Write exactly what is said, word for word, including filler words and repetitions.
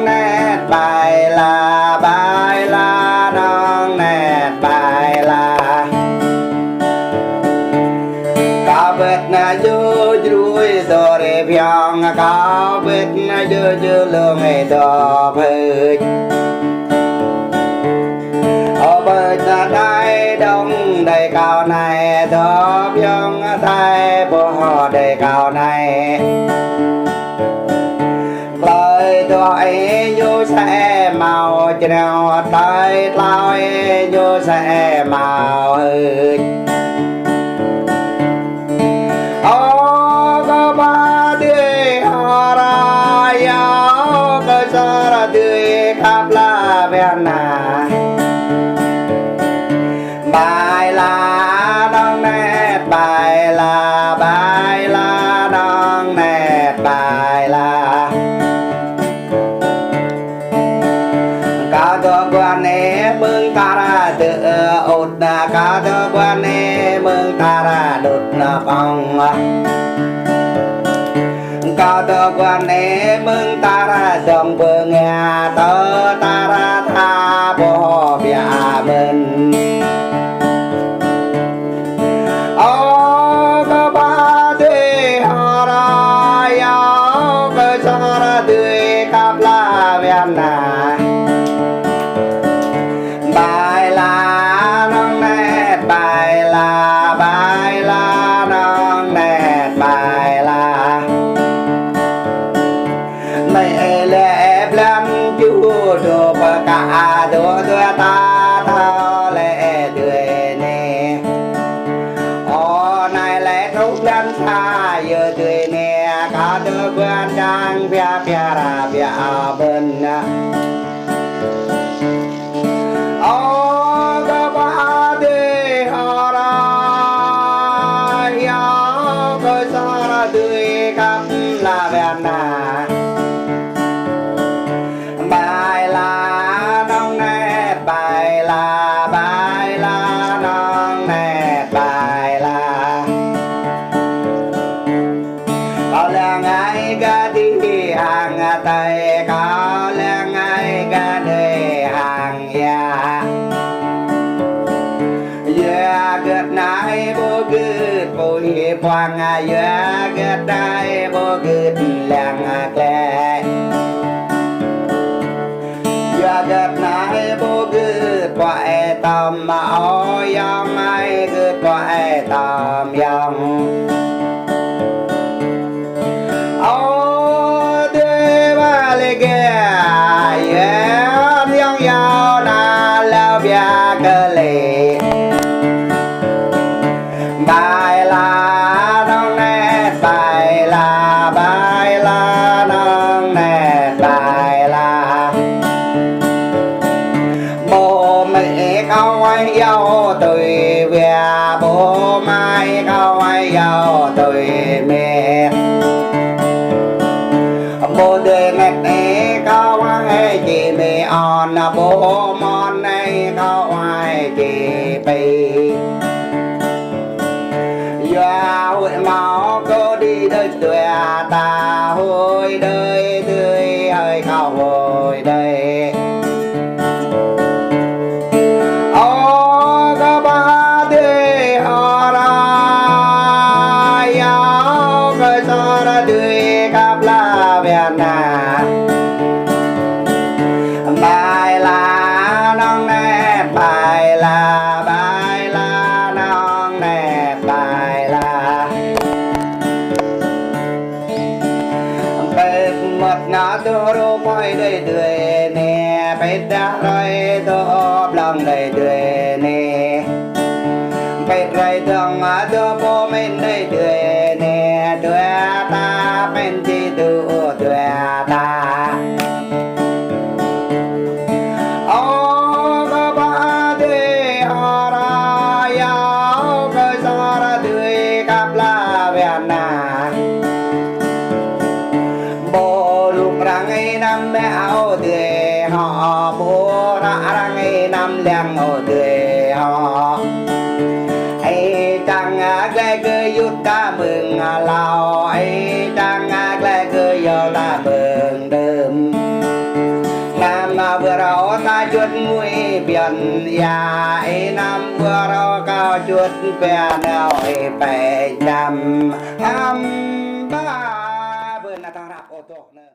Nét bai la, bai la, nong nét bai la. Kâo bơ̆t na jô jrui dô rê phiong, kâo bơ̆t na jô jrui lông ê dô phơi. Ơ bơ̆t na đai đong đai kâo nai, dô phiong đai bô đai kâo nai. Tơlơi dŏ ê ñu sa ê mâo čreo, tơlơi tlao ê ñu sa ê mâo hưč. Ơ kơ ba tui hơra yao, kơ sar tui khăp la wen na. Bai la nong nét bai la, bai la nong nét bai la. Kâo dŏ guan ê mơ̆ng ta ra dơ ôt na, kâo dŏ guan ê mơ̆ng ta ra đôt na pong. Kâo dŏ guan ê mơ̆ng ta ra dong bơ nge, tơ ta ra tha bô bia mơ̆n. Ơ kơ ba tui hơra yao, kơ sar tui khăp la wen na. Bai la nong nét bai la, bai la nong nét bai la. Nai ê lĕ ê blan ju dô pơkă dô dua ta thâo lĕ ê dui nê. Ơ nai lĕ truh blan sa yơ dui nê, kâo dô blan čang pia pia ra pia bơ̆n. Ơ kơ ba tui hơra yao, kơ sar tui khăp la wen na. Bai la nong nét bai la, bai la nong nét bai la. Kâo lăng ai gah dih hăng tơi, kâo lăng ai gah dih hăng ia. Yua gơt nai bô gơt pui puang, yua gơt nai bô gơt lăng klĕ. Yua gơt nai bô gơt pua ê tơm, ơ yong ai gơt pua ê tơm yong. Ơ dui ba lê gê, yua yong yao na lao bia kơ lê. Bai la nong nét bai la, bai la nong nét bai la. Bố mẹ kâo ai yao tui wia, bố mẹ kâo ai yao tui mĕt. Bố dê nét ê kâo ai či mĕ on, bố mon ê kâo ai či pê. Yua huĭ mâo kơ đi đơi tui ta, huĭ đơi tui hơi kâo huĭ đơi. Ơ kơ ba tui hơra yao, kơ sar tui khăp la wen na. Bai la nong nét bai la, bai la nong nét bai la. Pĕt mơ̆t na dô rô poi đơi đơi nê, pĕt đah rơi dô blong đơi đơi nê. Pĕt rơi dong dô pô mĕn đơi đơi nê, dua ta mĕn či dô dua ta. Ơ kơ ba tui hơra yao, kơ sar tui khăp la wen na. Bố lŭk răng ê năm mĕ ao tui hŏ, bố ră răng ê năm lăng ao tui hŏ. Ê čang glai kơ yut ta mơ̆ng lao, ê čang glai kơ yua ta mơ̆ng đưm. Ngui pơyơ̆n ia ih năm ƀu rô kâo čut pơnao ih pơjăm hăm ba bơnă tơ̆ng răp ôh tŏh nơ.